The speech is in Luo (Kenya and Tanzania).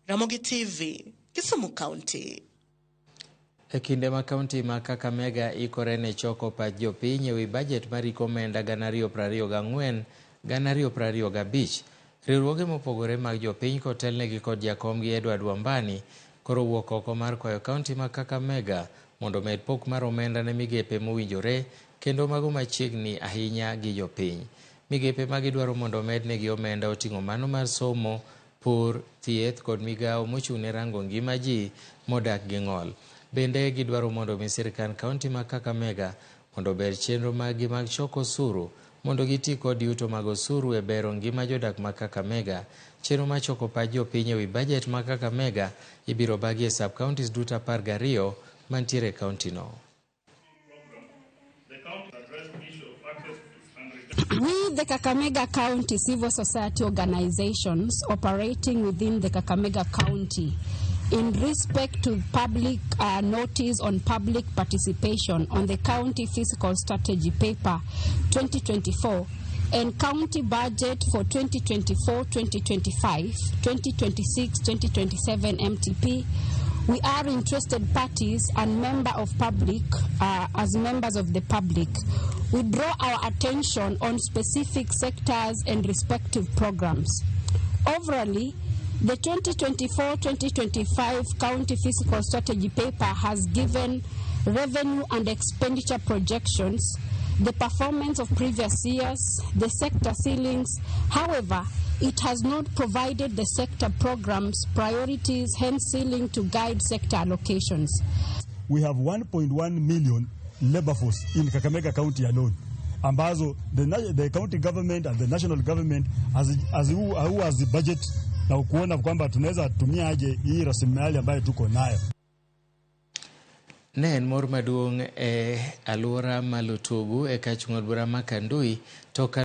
Ramogi TV, Kisumu County. E kinde ma kaunti ma Kakamega ikore ne choko pach jopiny e wi bajet mar hik omenda 2024 2025, riwruoge mopogore mag jopiny kotelnegi kod jakomgi Edward Wambani koro owuok oko mar kwayo kaunti ma Kakamega mondo omed pok mar omenda ne migepe mowinjore kendo mago machiegni ahinya gi jopiny. Migepe ma gidwaro mondo omednegi omenda oting'o mano mar somo, pur, thieth kod migawo mochung' ne rango ngima ji modak gi ng'ol. Bende gidwaro mondo omi sirkand kaunti ma Kakamega mondo ober chenro maggi mag choko osuru mondo giti kod yuto mag osuru e bero ngima jodak ma Kakamega. Chenro mar choko pach jopiny e wi bajet ma Kakamega ibiro bagi e sub-counties duto 12 mantiere e kauntino. We, the Kakamega County Civil Society organizations operating within the Kakamega County, in respect to public notice on public participation on the County Fiscal Strategy Paper 2024 and County Budget for 2024-2025, 2026-2027 MTP, we are interested parties and member of public, as members of the public. We draw our attention on specific sectors and respective programs. Overall, the 2024-2025 County Fiscal Strategy Paper has given revenue and expenditure projections, the performance of previous years, the sector ceilings. However, it has not provided the sector programs, priorities, hence ceiling to guide sector allocations. We have 1.1 million labor force in Kakamega County alone, ambazo the county government and the national government as who has the budget na kuona kwamba tunaweza tumia aje hii rasilimali ambayo tuko nayo. Ne en mor maduong' e alwora ma Lutugu e kach ng'ad bura ma Kandui to